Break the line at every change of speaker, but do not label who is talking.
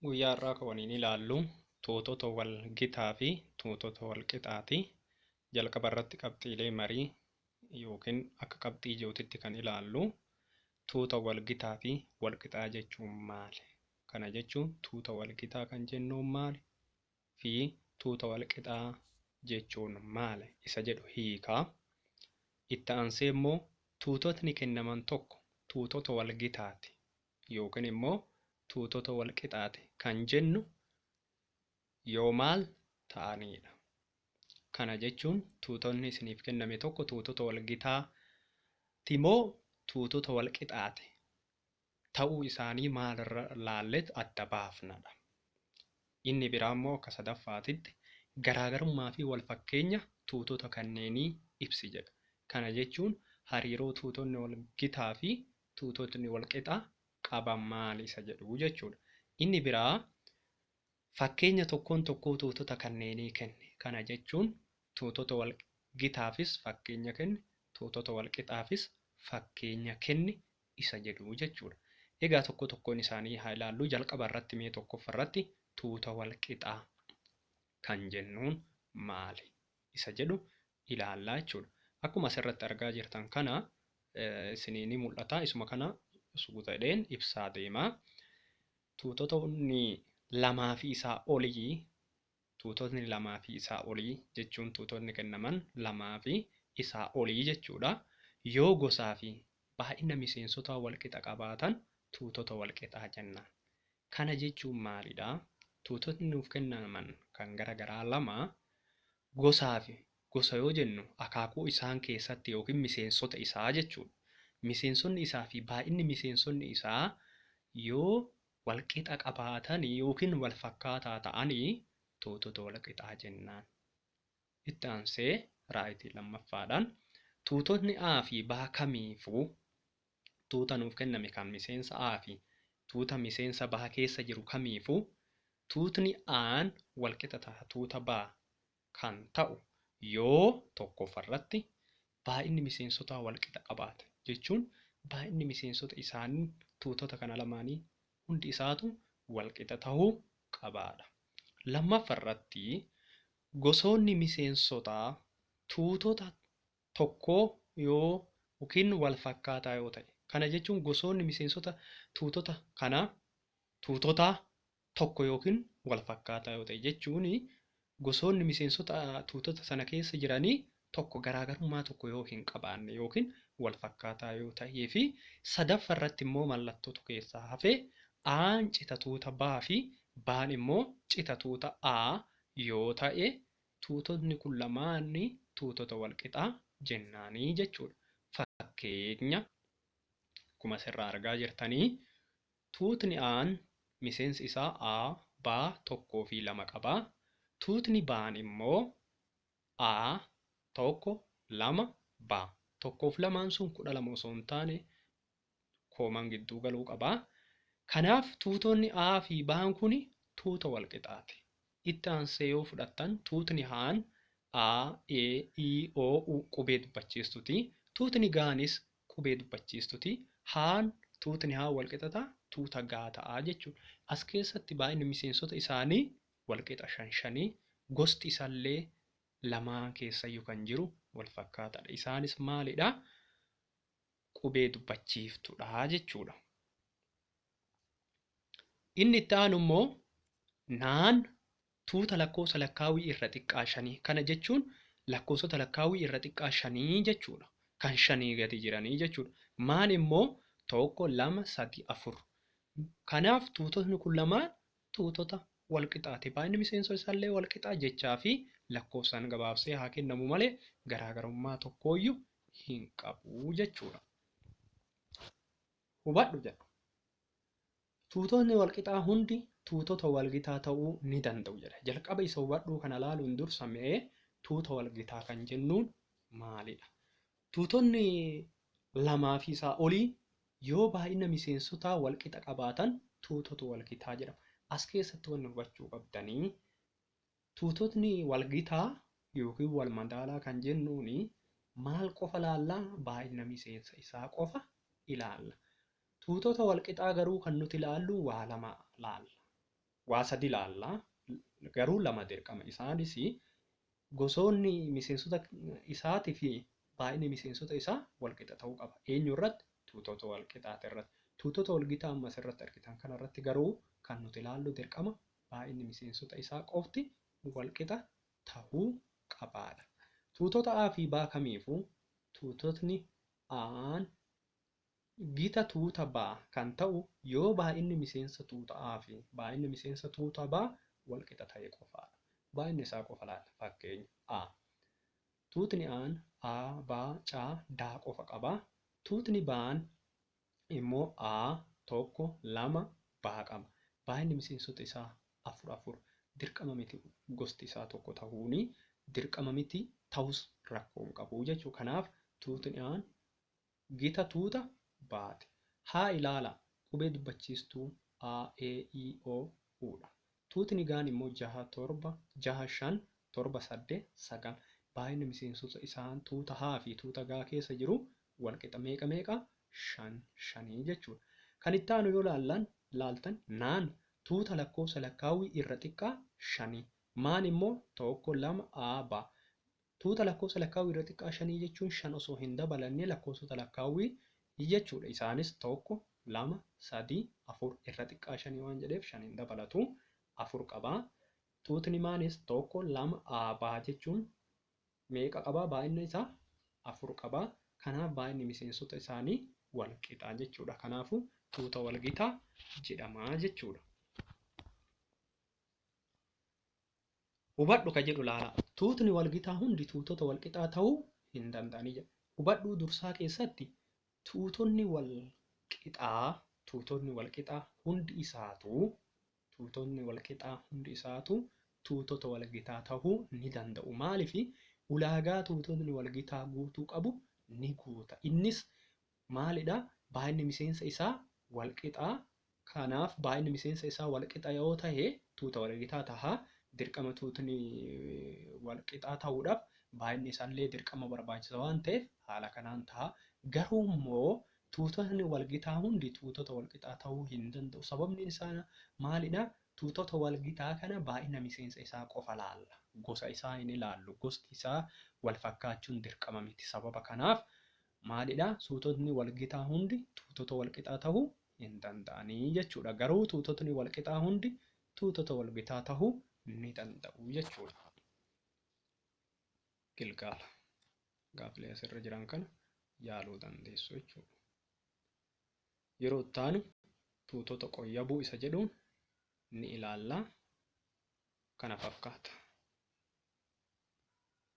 Guyyaa har'aa kan waliin ilaallu tuutota wal gitaa fi tuutota wal qixaati. Jalqaba irratti qabxiilee marii yookiin akka qabxii ijootitti kan ilaallu tuuta wal gitaa fi wal qixaa jechuun maali? Kana jechuun tuuta wal gitaa kan jennuun maali? Fi tuuta wal qixaa jechuun maali? Isa jedhu hiikaa. Itti aansee immoo tuutotni kennaman tokko tuutota wal gitaati yookiin immoo tuutota wal qixaati kan jennu yoo maal ta'anidha. Kana jechuun tuutonni isiniif kenname tokko tuutota wal gitaati moo tuutota wal qixaati ta'uu isaanii maalirra laallet adda baafnadha. Inni biraa immoo akka sadaffaatitti garaagarummaa fi wal fakkeenya tuutota kanneenii ibsi jedha. Kana jechuun hariiroo tuutonni wal gitaa fi tuutotni wal qixaa qaban maali isa jedhu jechuudha. Inni biraa fakkeenya tokkoon tokkoo tuutota kanneenii kenne. Kana jechuun tuutota wal gitaafis fakkeenya kenne, tuutota wal qixaafis fakkeenya kenne isa jedhu jechuudha. Egaa tokko tokkoon isaanii haa ilaallu. Jalqaba irratti mee tokkoffaa irratti tuuta wal qixaa kan jennuun maali isa jedhu ilaallaa jechuudha. Akkuma asirratti argaa jirtan kana isinii ni mul'ata. Isuma kana suuta jedheen ibsaa deema. Tuutotni lamaa fi isaa olii, tuutotni lamaa fi isaa olii jechuun tuutotni kennaman lamaa fi isaa olii jechuudha. Yoo gosaa fi baay'ina miseensotaa wal qixa qabaatan tuutota wal qixaa jenna. Kana jechuun maalidha? Tuutotni nuuf kennaman kan gara garaa lama gosaa fi gosa yoo jennu akaakuu isaan keessatti yookiin miseensota isaa jechuudha. Miseensonni isaa fi baay'inni miseensonni isaa yoo wal qixa qabaatanii yookiin wal fakkaataa ta'anii tuutota wal qixaa jennaan. Itti aansee raayitii lammaffaadhaan tuutotni A fi B kamiifuu, tuuta nuuf kenname kan miseensa A fi tuuta miseensa B keessa jiru kamiifuu, tuutni A'n wal qixa ta'a tuuta B kan ta'u yoo tokkoffarratti baay'inni miseensotaa wal qixa qabaate jechuun baay'inni miseensota isaanii tuutota kana lamaanii hundi isaatu wal qixa ta'uu qabaadha. Lammaffarratti gosoonni miseensotaa tuutota tokkoo yoo yookiin wal fakkaataa yoo ta'e. Kana jechuun gosoonni miseensota tuutota kanaa tuutota tokko yookiin wal fakkaataa yoo ta'e jechuun gosoonni miseensota tuutota sana keessa jiranii tokko garaagarummaa tokko yoo hin qabaanne yookiin wal fakkaataa yoo ta'ee fi sadaffa irratti immoo mallattootu keessaa hafee A'n cita tuuta B fi B'n immoo cita tuuta A yoo ta'e tuutotni kun lamaanni tuutota wal qixaa jennaanii jechuudha. Fakkeenya akkuma asirraa argaa jirtanii tuutni A'n miseensi isaa A, B, 1 fi 2 qaba. Tuutni B'n immoo A, 1, 2, B. 1 fi 2 sun 12 osoo hin taane koomaan gidduu galuu qaba. Kanaaf tuutonni A fi B'n kun tuuta wal qixaati. Itti aansee yoo fudhattan tuutni H'n A, E, I, O, U qubee dubbachiistuti. Tuutni G'nis qubee dubbachiistuti. H'n tuutni H wal qixa ta'a tuuta G ta'a jechuudha. As keessatti baay'inni miseensota isaanii wal qixa shan shanii, gosti isaallee lamaan keessayyuu kan jiru wal fakkaataadha. Isaanis maalidha? Qubee dubbachiiftudha jechuudha. Inni itti aanu immoo naan tuuta lakkoofsa lakkaawwii irra xiqqaa shanii. Kana jechuun lakkoofsota lakkaawwii irra xiqqaa shanii jechuudha. Kan shanii gadi jiranii jechuudha. Maan immoo 1, 2, 3, 4. Kanaaf tuutotni kun lamaan tuutota wal qixaati. Baay'inni miseensota isaallee wal qixaa jechaa fi lakkoofsaan gabaabsee haa kennamu malee garaagarummaa tokkooyyuu hin qabu jechuudha. Hubadhu jedha. Tuutotni wal qixaa hundi tuutota wal gitaa ta'uu ni danda'u jedha. Jalqaba isa hubadhuu kana ilaaluun dursa mee tuuta wal gitaa kan jennuun maalidha? Tuutonni lamaa fi isaa olii yoo baay'ina miseensotaa wal qixa qabaatan tuutota wal gitaa jedhama. As keessatti wanni hubachuu qabdanii tuutotni wal gitaa yookiin wal madaalaa kan jennuun maal qofa laallaa? Baay'ina miseensa isaa qofa ilaalla. Tuutota wal qixaa garuu kan nuti ilaallu waa lama laalla. Waa sadi ilaalla. Garuu lama dirqama. Isaanis gosoonni miseensota isaatii fi baay'inni miseensota isaa walqixa ta'uu qaba. Eenyu irratti? Tuutota walqixaati irratti. Tuutota walgitaa amma asirratti argitan kanarratti garuu kan nuti ilaallu dirqama baay'inni miseensota isaa qofti walqixa ta'uu qabaadha. Tuutota A fi B kamiifuu tuutotni A'n gita tuuta B kan ta'u yoo baay'inni miseensa tuuta A fi baay'inni miseensa tuuta B walqixa ta'e qofaadha. Baay'inni isaa qofa laalla. Fakkeenya A. Tuutni A'n A, B, C, D qofa qaba. Tuutni B'n immoo A, 1, 2, B qaba. Baay'inni miseensota isaa 4 4. Dirqama miti gosti isaa tokko ta'uuni dirqama miti ta'us rakkoo hin qabu jechuudha. Kanaaf tuutni A'n gita tuuta B'ti. Haa ilaala qubee dubbachiistuu A, E, I, O, U dha. Tuutni G'n immoo 6, 7, 6, 5, 7, 8, 9. Baay'inni miseensota isaan tuuta H fi tuuta G keessa jiru walqixa meeqa meeqa? 5 5 jechuudha. Kan itti aanu yoo laaltan naan tuuta lakkoofsa lakkaawwii irra xiqqaa 5. Maan immoo 1, 2, A, B. Tuuta lakkoofsa lakkaawwii irra xiqqaa 5 jechuun 5 osoo hin dabalanne lakkoofsota lakkaawwii jechuudha. Isaanis 1, 2, 3, 4 irra xiqqaa 5 waan jedheef 5 hin dabalatu. 4 qaba. Tuutni maanis 1, 2, A, B jechuun meeqa qaba? Baay'inni isaa 4 qaba. Kanaaf baay'inni miseensota isaanii walqixa jechuudha. Kanaafuu tuuta walgitaa jedhama jechuudha. Hubadhu ka jedhu laala. Tuutni walgitaa hundi tuutota walqixaa ta'uu hin danda'ani jedha. Hubadhuu dursaa keessatti tuutonni walqixaa hundi isaatu tuutonni walqixaa hundi isaatu tuutota walgitaa ta'uu ni danda'u. Maaliif ulaagaa tuutonni walgitaa guutuu qabu ni guuta. Innis maalidha? Baay'inni miseensa isaa walqixaa. Kanaaf baay'inni miseensa isaa walqixa yoo ta'e tuuta walgitaa taha. Dirqama tuutni walqixaa ta'uudhaaf baay'inni isaallee dirqama barbaachisa waan ta'eef haala kanaan taha. Garuu immoo tuutonni walgitaa hundi tuutota walqixaa ta'uu hin danda'u. Sababni isaa maalidha? Tuutota walgitaa kana baay'ina miseensa isaa qofa laalla. Gosa isaa hin ilaallu. Gosti isaa wal fakkaachuun dirqama miti. Sababa kanaaf maalidha? Tuutotni walgitaa hundi tuutota walqixaa ta'uu hin danda'anii jechuudha. Garuu tuutotni walqixaa hundi tuutota walgitaa ta'uu ni danda'u jechuudha. Gilgaala. Gaaffilee asirra jiran kana yaaluu dandeessu jechuudha. Yeroo itti aanu tuutota qoyyabuu isa jedhuun ni ilaalla. Kana fakkaata.